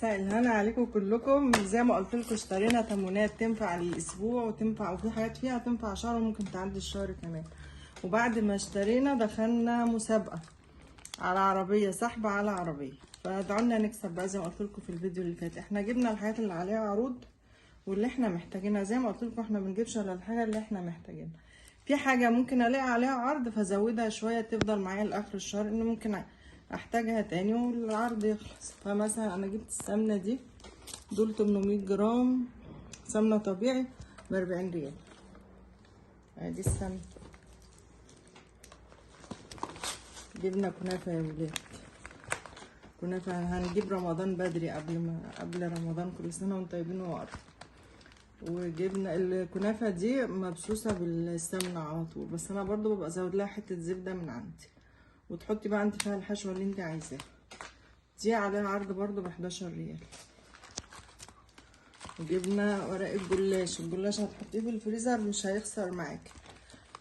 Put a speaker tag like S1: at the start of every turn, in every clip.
S1: مساء الهنا عليكم كلكم. زي ما قلت لكم اشترينا تمونات تنفع للاسبوع وتنفع، وفي حاجات فيها تنفع شهر وممكن تعدي الشهر كمان. وبعد ما اشترينا دخلنا مسابقة على عربية، سحب على عربية، فادعولنا نكسب بقى. زي ما قلت لكم في الفيديو اللي فات احنا جبنا الحاجات اللي عليها عروض واللي احنا محتاجينها. زي ما قلت لكم احنا بنجيبش الا الحاجة اللي احنا محتاجينها. في حاجة ممكن الاقي عليها عرض فازودها شوية تفضل معايا لاخر الشهر، ان ممكن احتاجها تاني والعرض يخلص. فمثلا انا جبت السمنة دي، دول 800 جرام سمنه طبيعي ب40 ريال. ادي السمنة. جبنا كنافه يا ولاد، كنافه هنجيب رمضان بدري قبل رمضان، كل سنة وانتم طيبين وقرب. وجبنا الكنافه دي مبسوسه بالسمنه على طول، بس انا برضو ببقى ازود لها حتة زبدة من عندي، وتحطي بقى انت فيها الحشوه اللي انت عايزاها. دي عليها عرض برضو ب11 ريال. وجبنا ورق الجلاش، الجلاش هتحطيه في الفريزر مش هيخسر معاكي،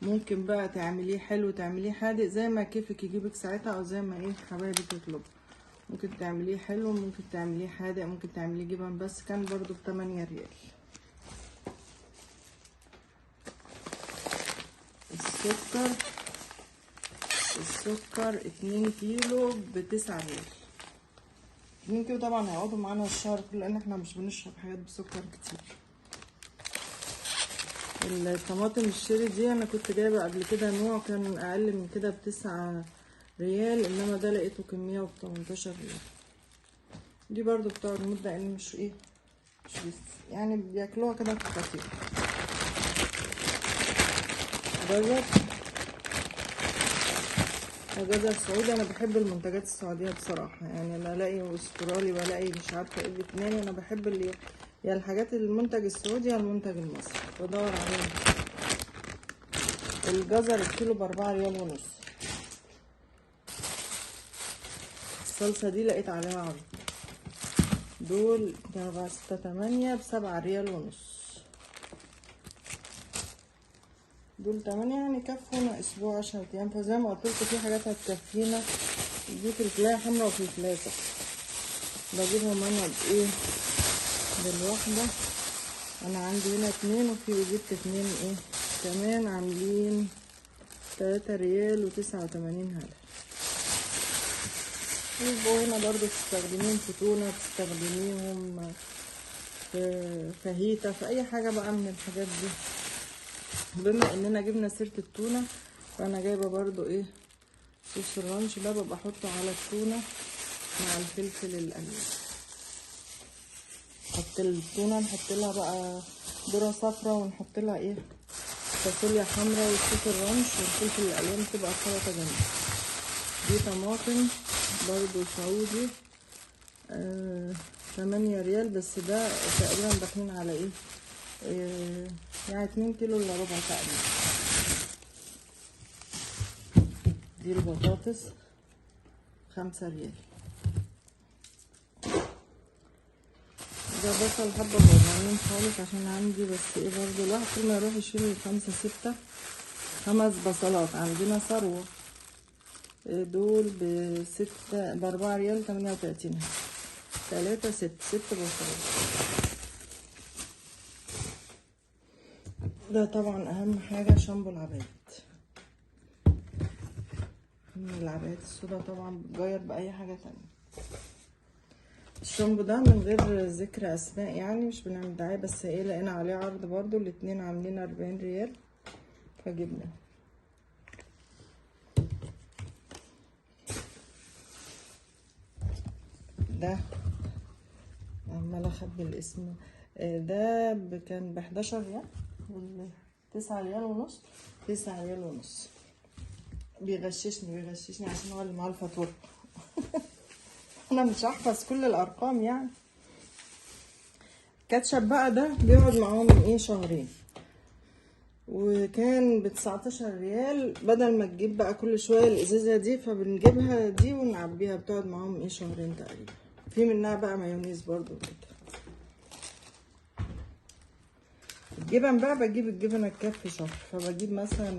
S1: ممكن بقى تعمليه حلو تعمليه حادق زي ما كيفك يجيبك ساعتها، او زي ما ايه حبايبك يطلبوا. ممكن تعمليه حلو، ممكن تعمليه حادق، ممكن تعمليه جبن، بس كان برضو ب8 ريال. السكر 2 كيلو ب9 ريال. 2 كيلو طبعا هيقعدوا معانا الشهر كله، لان احنا مش بنشرب حاجات بسكر كتير. الطماطم الشيري دي انا كنت جايبه قبل كده نوع كان اقل من كده ب9 ريال، انما ده لقيته كمية ب18 ريال. دي برضو بتقعد مده، لان مش ايه مش بس يعني بياكلوها كده في الخفيف. جزر سعودي، انا بحب المنتجات السعودية بصراحة، يعني انا الاقي استرالي والاقي مش عارفه ايه فيتنامي، انا بحب اللي يا الحاجات المنتج السعودي يا المنتج المصري، بدور عليه. الجزر الكيلو ب4.5 ريال. الصلصه دي لقيت عليها عرض، دول 4 6 8 ب7.5 ريال. دول 8 يعني كفونا اسبوع 10 ايام. فزي ما قلت لكم في حاجات هتكفينا. دي فلفلايه حمرا وفلفلايه صفرا، بجيبهم انا بايه بالواحده. انا عندي هنا 2 وفي جبت 2 ايه كمان، عاملين 3.89 ريال. يبقوا هنا برضو تستخدميهم في تونه، تستخدميهم في فاهيتا، في اي حاجة بقى من الحاجات دي. بما اننا جبنا سيره التونه، فانا جايبه برضو ايه صوص الرانش ده، ببقى احطه على التونه مع الفلفل الالوان. نحط التونه، نحط لها بقى ذره صفرا، ونحط لها ايه فاصوليا حمرا وصوص الرانش والفلفل الالوان، تبقى سلطة جميلة. دي طماطم برضو سعودي 8 ريال، بس ده تقريبا داخلين على ايه يعني 2 كيلو الا ربع تقريبا. دي البطاطس 5 ريال. ده بصل حبة صغيرين خالص عشان عندي بس ايه برضو الواحد كل ما يروح يشيل 5 6 5 بصلات. عندنا ثروة دول ب6 ب4 ريال 38، 3 6 6 بصلات. ده طبعا اهم حاجة شامبو العبايات، العبايات السوداء طبعا بتغير باي حاجة تانية. الشامبو ده من غير ذكر اسماء يعني، مش بنعمل دعاية، بس ايه لقينا عليه عرض برضو، الاتنين عاملين 40 ريال فجبنا. ده عماله اخبي الاسم، ده كان ب11 ريال، 9.5 ريال، 9.5 ريال. بيغششني عشان هو اللي معاه الفاتورة. انا مش هحفظ كل الارقام يعني. الكاتشب بقى ده بيقعد معاهم من ايه شهرين، وكان ب19 ريال. بدل ما تجيب بقى كل شوية الازازه دي، فبنجيبها دي ونعبيها، بتقعد معاهم ايه شهرين تقريبا. في منها بقى مايونيز برضو كده. الجبن بقى بجيب الجبنة تكفي شهر، فبجيب مثلا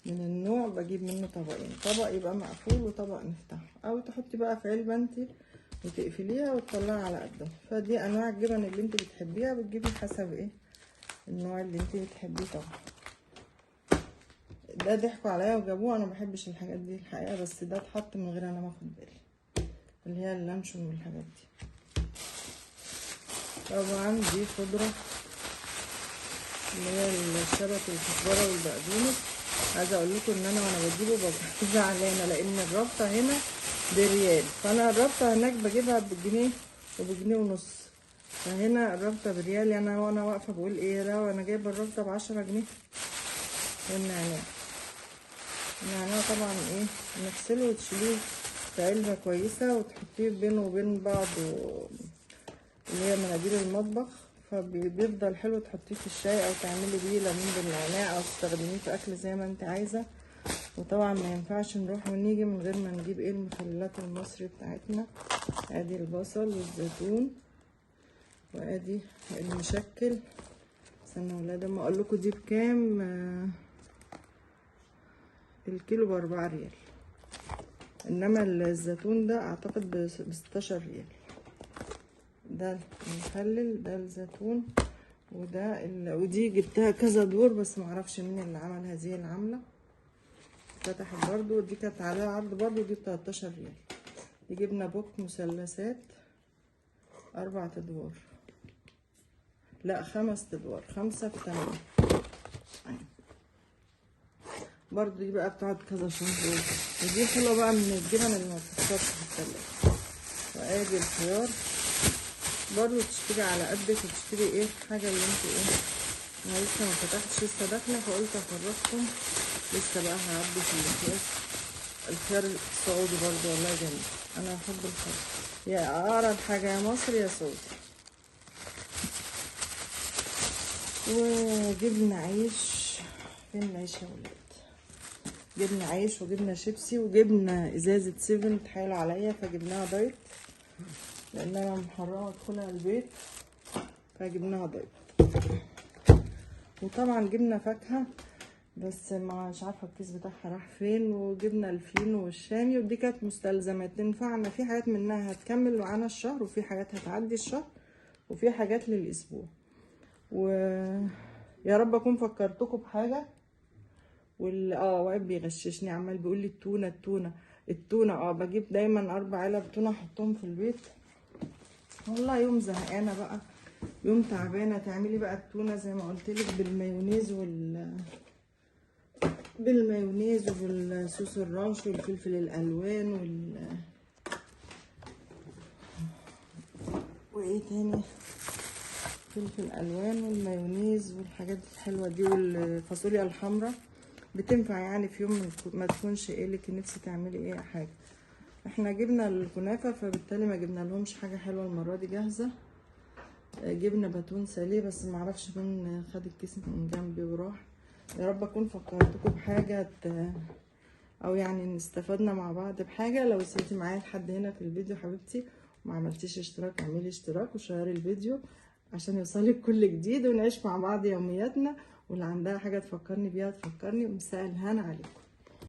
S1: من النوع بجيب منه طبقين، طبق يبقى مقفول وطبق نفتحه، او تحطي بقى في علبة انت وتقفليها وتطلعي على قدهم. فدي انواع الجبن اللي انت بتحبيها، بتجيبي حسب ايه النوع اللي انت بتحبيه. طبعا ده ضحكوا عليا وجابوه، انا ما بحبش الحاجات دي الحقيقة، بس ده اتحط من غير انا ما اخد بالي، اللي هي اللانشون والحاجات دي. طبعا دي خضرة اللي هي الشبت والكزبره والبقدونس. عايزه اقول لكم ان انا وانا بجيبه ببقى زعلانة، لان الرابطة هنا بريال، فانا الرابطة هناك بجيبها بالجنيه وبجنيه ونص، فهنا الرابطة بريال. يعني انا وانا واقفة بقول ايه، لا وانا جايبه الرابطة ب10 جنيه. والنعناع، النعناع طبعا ايه نغسله وتشيليه في علبة كويسة وتحطيه بينه وبين بعض اللي هي مناديل المطبخ، فبيفضل حلو تحطيه في الشاي او تعملي بيه ليمون بالنعناع او تستخدميه في اكل زي ما انت عايزه. وطبعا ما ينفعش نروح ونيجي من غير ما نجيب ايه المخللات المصري بتاعتنا. ادي البصل والزيتون، وادي المشكل. استنوا ولاد اما اقول لكم دي بكام. الكيلو ب4 ريال، انما الزيتون ده اعتقد ب16 ريال. ده المخلل، ده الزيتون، وده ودي جبتها كذا دور بس معرفش مين اللي عمل هذه العملة، فتحت برضو، ودي كانت عليها عرض برضو، دي ب13 ريال. دي جبنا بوك مثلثات 4 ادوار، لا 5 ادوار، 5 في 8 برضو. دي بقى بتقعد كذا شهر، ودي حلوة بقى من الجبن اللي ما بتخسرش في التلاجة. وادي الخيار برضو تشتري على قدك، وتشتري ايه الحاجة اللي انت ايه. انا لسه ما فتحتش، لسه داخله، فقلت افرجكم. لسه بقى هعبي في الاكياس. الخيار السعودي برضو والله جميل، انا بحب الخيار، يا اقرب حاجة يا مصري يا سعودي. وجبنا عيش، فين العيش يا ولاد؟ جبنا عيش وجبنا شيبسي وجبنا ازازة 7 تحايلوا عليا فجبناها diet، لان انا محرمة ادخلها البيت فجبناها diet. وطبعا جبنا فاكهة بس مش عارفه الكيس بتاعها راح فين. وجبنا الفينو والشامي، ودي كانت مستلزمات تنفعنا، في حاجات منها هتكمل معانا الشهر، وفي حاجات هتعدي الشهر، وفي حاجات للاسبوع. ويا رب اكون فكرتكم بحاجة. وال واقف بيغششني عمال بيقول لي التونه التونه التونه. بجيب دايما 4 علب تونه احطهم في البيت. والله يوم زهقانه بقى، يوم تعبانة، تعملي بقى التونه زي ما قلت لك بالمايونيز بالمايونيز وبالصوص الرانش والفلفل الالوان وايه تاني، فلفل الوان والمايونيز والحاجات الحلوة دي والفاصوليا الحمراء. بتنفع يعني في يوم ما تكونش ايه لك نفسي تعملي ايه حاجة. احنا جبنا الكنافه فبالتالي ما جبنا لهمش حاجة حلوة المرة دي جاهزة. جبنا باتون ساليه بس ما اعرفش مين خد الكيس من جنبي وراح. يا رب اكون فكرتكم بحاجة او يعني استفدنا مع بعض بحاجة. لو وصلتي معايا لحد هنا في الفيديو حبيبتي وما عملتيش اشتراك، اعملي اشتراك وشيري الفيديو عشان يوصلك كل جديد، ونعيش مع بعض يومياتنا. واللي عندها حاجة تفكرني بيها تفكرني. ومساء الهنا عليكم.